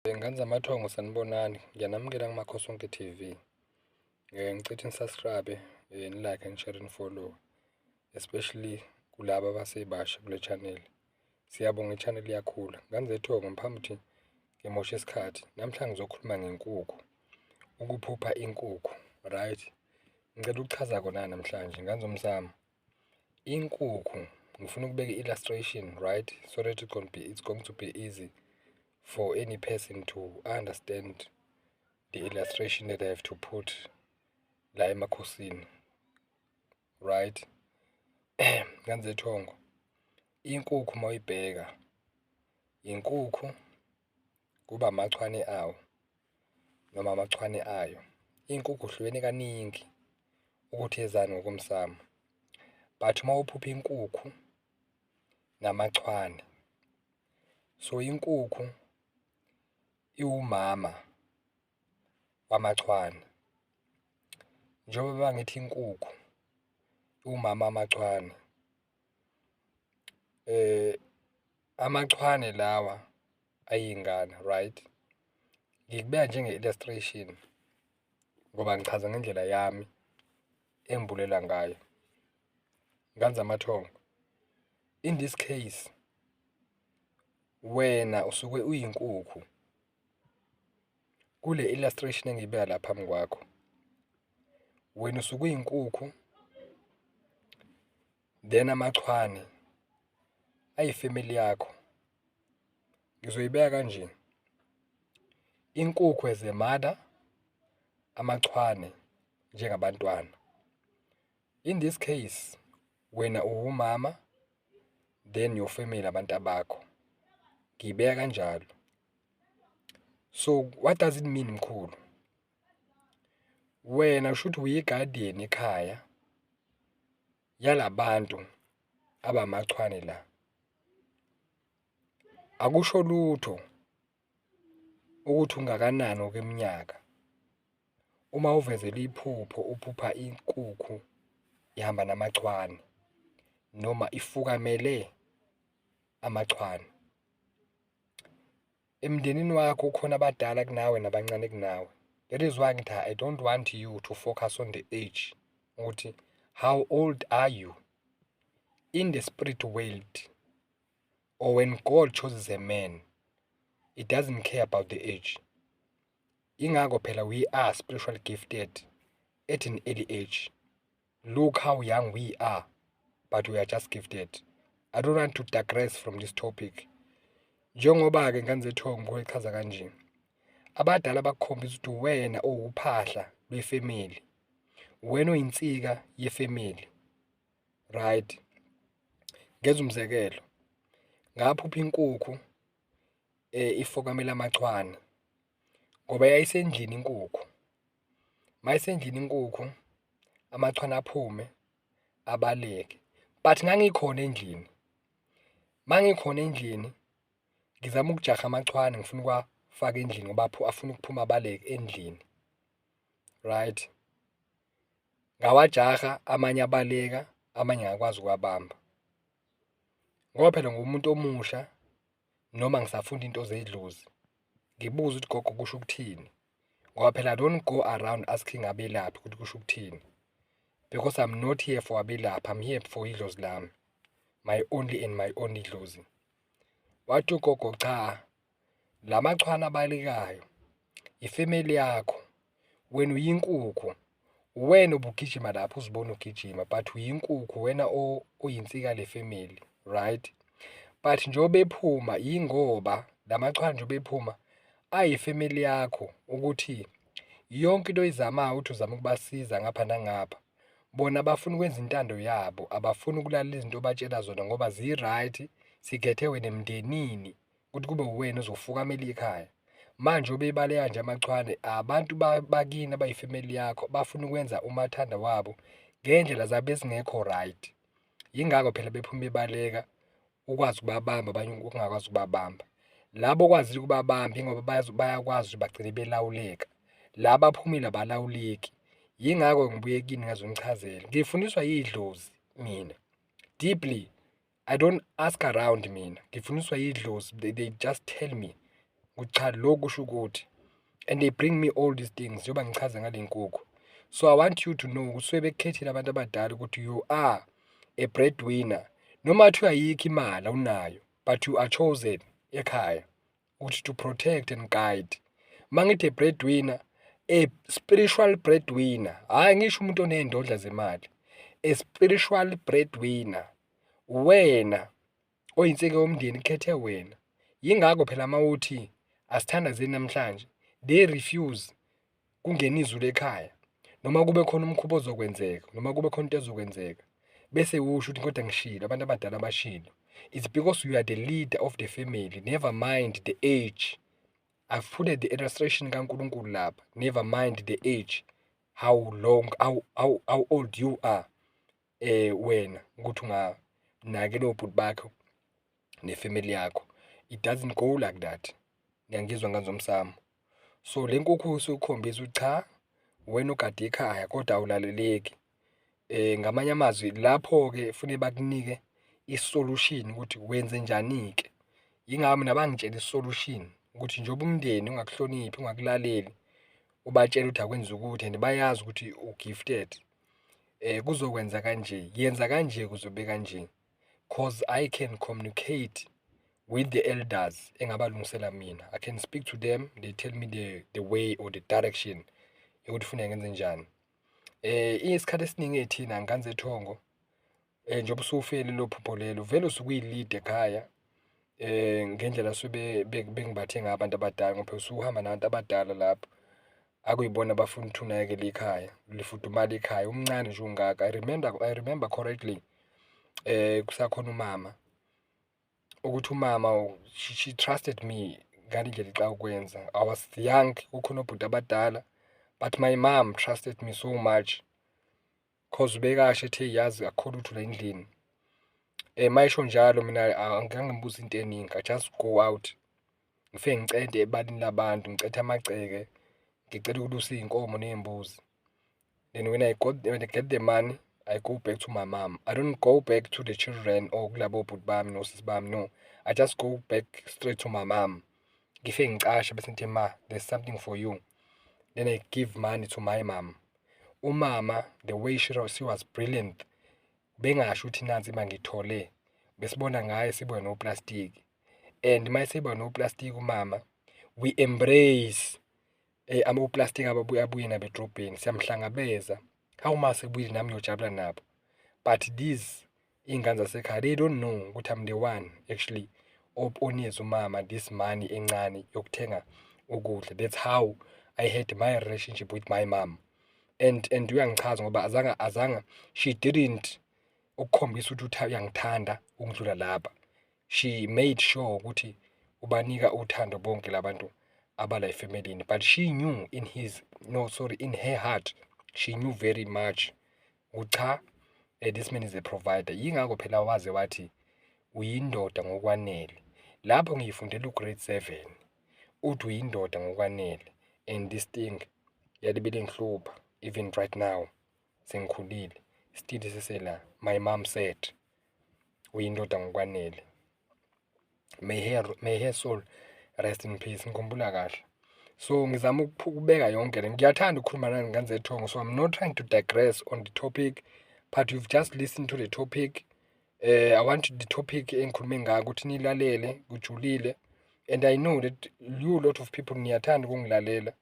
Ngane zamathongo, sanibonani. Ngiyanamukela kuMakhosonke TV. Ngicela ni-subscribe, ni-like, ni-share, ni-follow, especially kulaba abasebasha kule channel. Siyabonga, i-channel iyakhula. Ngane zethongo, ngiphambi ukuthi ngimoshe isikhathi, namhlanje ngizokhuluma ngenkukhu, ukuphupha inkukhu, right? Ngicela ukuchaza kona namhlanje, ngane zomsamo. Inkukhu, ngifuna ukubeka i-illustration, right? So that it's going to be easy for any person to understand the illustration that I have to put la emakhosini, right? Ngane zethongo, inkukhu mawuyibheka, inkukhu kuba amachwane awo noma amachwane ayo. Inkukhu hlukene kaningi ukuthi ezani ngokomsamo, but uma uphupha inkukhu namachwane, so inkukhu iwumama wamachwane. Njengoba bangithi inkukhu iwumama wamachwane, amachwane lawa ayingane, right? Ngikubeka njenge-illustration ngoba ngichaza ngendlela yami engibulela ngayo. Ngane zamathongo, in this case wena usuke uyinkukhu kule illustration engiyibeka la phambi kwakho. Wena usuke uyinkukhu, then amachwane ayifamily yakho. Ngizoyibeka kanje: inkukhu as a mother, amachwane njengabantwana. In this case wena uwumama, then your family, abantu abakho. Ngiyibeka kanjalo. So what does it mean, mkhulu? Wena kusho ukuthi uyi-guardian ekhaya yalabantu abamachwane la. Akusho lutho ukuthi ungakanani okweminyaka. Uma uvezela iphupho, uphupha inkukhu ihamba namachwane noma ifukamele amachwane. Emndenini wakho kukhona abadala kunawe nabancane kunawe. That is why ngithi I don't want you to focus on the age, ukuthi how old are you. In the spirit world, or when God chooses a man, it doesn't care about the age. Ingakho phela we are spiritually gifted at an early age. Look how young we are, but we are just gifted. I don't want to digress from this topic. Njengoba-ke, ngane zethongo, ngichaza kanje, abadala bakukhombisa ukuthi wena uwuphahla lwefamily, wena oyinsika yefamily, right? Ngenza umzekelo, ngaphupha inkukhu ifukamela amachwane ngoba yayisendlini inkukhu. Mayisendlini inkukhu, amachwane aphume abaleke, but ngangikhona endlini. Mangikhona endlini, ngizama ukujaha amachwane, ngifuna ukuwafaka endlini ngoba afuna ukuphuma abaleke endlini, right? Ngawajaha, amanye abaleka, amanye ngakwazi ukuwabamba. Ngoba phela ngumuntu omusha noma ngisafunda into zedlozi, ngibuza ukuthi, "Gogo, kusho ukuthini?" Ngoba phela I don't go around asking abelaphi ukuthi kusho ukuthini, because I'm not here for abelaphi, I'm here for idlozi lami, my only and my only dlozi. Wathi ugogo, "Cha, la machwane abalekayo ifamily yakho. Wena uyinkukhu, wena ubugijima lapho uzibona ugijima, but uyinkukhu wena oyinsika le family, right? But njengoba ephuma, yingoba la machwane njengoba ephuma ayifamily yakho, ukuthi yonke into oyizamayo ukuthi uzama ukubasiza ngapha nangapha, bona bafuna ukwenza intando yabo, abafuni ukulalela izinto obatshela zona ngoba zi-right. Sikhethe wena emndenini ukuthi kube uwena ozofukamela ikhaya. Manje obebaleka nje amachwane, abantu bakini abayifamily yakho bafuna ukwenza umathanda wabo ngendlela zabo ezingekho right. Yingakho phela bephuma bebaleka, ukwazi ukubabamba, abanye ungakwazi ukubabamba. Labo okwazile ukubabamba, ingoba bayakwazi ukuthi bagcine belawuleka. Laba abaphumile abalawuleki. Yingakho ngibuye kini ngazonichazela. Ngifundiswa yidlozi mina deeply. I don't ask around mina, ngifundiswa yidlozi. They just tell me. Ukuthi cha, lokhu kusho ukuthi, and they bring me all these things njengoba ngichaza ngale nkukhu. So I want you to know ukuthi suke bekukhethile abantu abadala ukuthi you are a breadwinner. Noma kuthiwa ayikho imali, awunayo, but you are chosen ekhaya ukuthi to protect and guide. Uma ngithi a breadwinner, a spiritual breadwinner, hhayi ngisho umuntu oney'ndodla zemali, a spiritual breadwinner. Wena oyinsika yomndeni, khethe wena. Yingakho phela uma uthi asithandazeni namhlanje, they refuse kungena izulu ekhaya noma kube khona umkhuba ozokwenzeka noma kube khona into ezokwenzeka, bese usho ukuthi kodwa ngishilo, abantu abadala bashilo. It's because you are the leader of the family, never mind the age. I've put the illustration kaNkulunkulu lapha. Never mind the age, how long, how old you are, wena ukuthi unganakela obhuti bakho ne-family yakho. It doesn't go like that. Ngiyangizwa, ngane zomsamo? So le nkukhu usukhombisa ukuthi cha, wena ugade ekhaya kodwa awulaleleki. Ngamanye amazwi, lapho-ke fune bakunike i-solution ukuthi wenze njani-ke. Yingakho mina bangitshela i-solution ukuthi njengoba umndeni ungakuhloniphi, ungakulaleli, ubatshela ukuthi akwenze ukuthi and bayazi ukuthi u-gifted, kuzokwenza kanje, yenza kanje kuzobe kanje, 'cause I can communicate with the elders engabalungisela mina. I can speak to them, they tell me the way or the direction yokuthi kufuneka ngenze njani. Isikhathi esiningi thina ngane zethongo, njengoba usufele lelo phupho lelo, vele usuke uyi-leader ekhaya ngendlela asuke bengibathe ngayo abantu abadala, ngoba phela usuke uhamba nabantu abadala lapho akuyibona abafuna ukuthi unakekele ikhaya, lifudumale ikhaya, umncane nje ungaka. I remember correctly, kusakhona umama, ukuthi umama she trusted me ngale ndlela exaka ukwenza. I was young, kukhona obhuti abadala, but my mom trusted me so much 'cause ubekasho ethi, "Yazi, akukho lutho la endlini." Mayesho njalo, mina angike ngimbuze into eningi, I just go out, ngifike ngicente ebaleni labantu, ngicethe amagceke, ngicela ukulusa iy'nkomo ney'mbuzi. Then when I get the money, I go back to my mom. I don't go back to the children or kulabo bhuti bami nosisi bami, no. I just go back straight to my mom. Ngifike ngicashe bese ngithi, "Ma, there's something for you." Then I give money to my mom. Umama, the way she was brilliant, bengasho ukuthi nansi imali ngiyithole, besibona ngaye sibona noplastiki. And mayesebona noplastiki umama, we embrace amoplastiki ababuye abuye nabo edrobheni, siyamhlangabeza. Hawu, ma sebuyile, nami ngiyojabula nabo. But these iy'ngane zasekhaya, they don't know ukuthi I'm the one actually onikeza umama this money encane yokuthenga ukudla. That's how I had my relationship with my mom. And uyangichaza ngoba azange, she didn't ukukhombisa ukuthi uyangithanda ukundlula laba. She made sure ukuthi ubanika uthando bonke labantu abala efemelini, but she knew in his, no, sorry, in her heart, she knew very much ukuthi cha, this man is a provider. Yingakho phela waze wathi uyindoda ngokwanele. Lapho ngiyifundela u-grade 7, uthi uyindoda ngokwanele, and this thing yalibele ingihlupha even right now sengikhulile, still isesela. My mom said uyindoda ngokwanele. May her soul rest in peace. Ngikhumbula kahle. So ngizama ukubeka yonke le, ngiyathanda ukukhuluma nani, ngane zethongo, so I'm not trying to digress on the topic, but you've just listened to the topic. I want the topic engikhulume ngayo ukuthi nilalele kujulile, and I know that you lot of people niyathanda ukungilalela.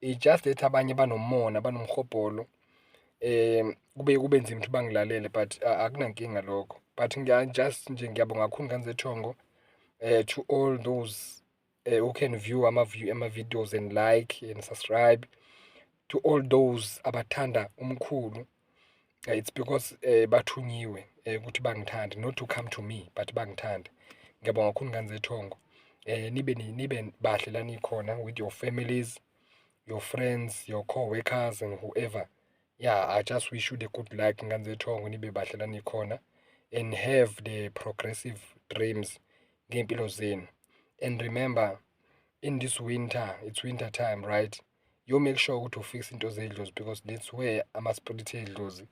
It's just that abanye banomona, banomhobholo, kube nzima ukuthi bangilalele, but akunankinga lokho. But ngiya just nje ngiyabonga kakhulu, ngane zethongo, to all those who can view ama-videos and like and subscribe, to all those abathanda umkhulu. It's because bathunyiwe ukuthi bangithande, not to come to me, but bangithande. Ngiyabonga kakhulu, ngane zethongo. Nibe bahle la nikhona with your families, your friends, your co-workers and whoever. Yeah, I just wish you the good luck, ngane zethongo, nibe bahle la nikhona and have the progressive dreams ngey'mpilo zenu. And remember, in this winter, it's winter time, right? You make sure ukuthi u-fix into zedlozi because that's where ama-spirit edlozi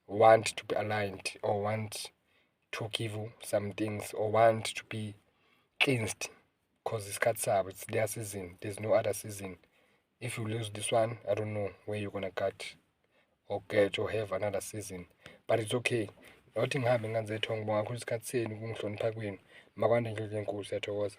want to be aligned or want to give you some things or want to be cleansed. Cause isikhathi sabo, it's their season, there's no other season. If you lose this one, I don't know where you're gonna get or get or have another season, but it's okay. Nothi ngihambe ngane zethongo, ngibonga kakhulu isikhathi senu, ukungihlonipha kwenu. Makwande indlu enkulu, siyathokoza.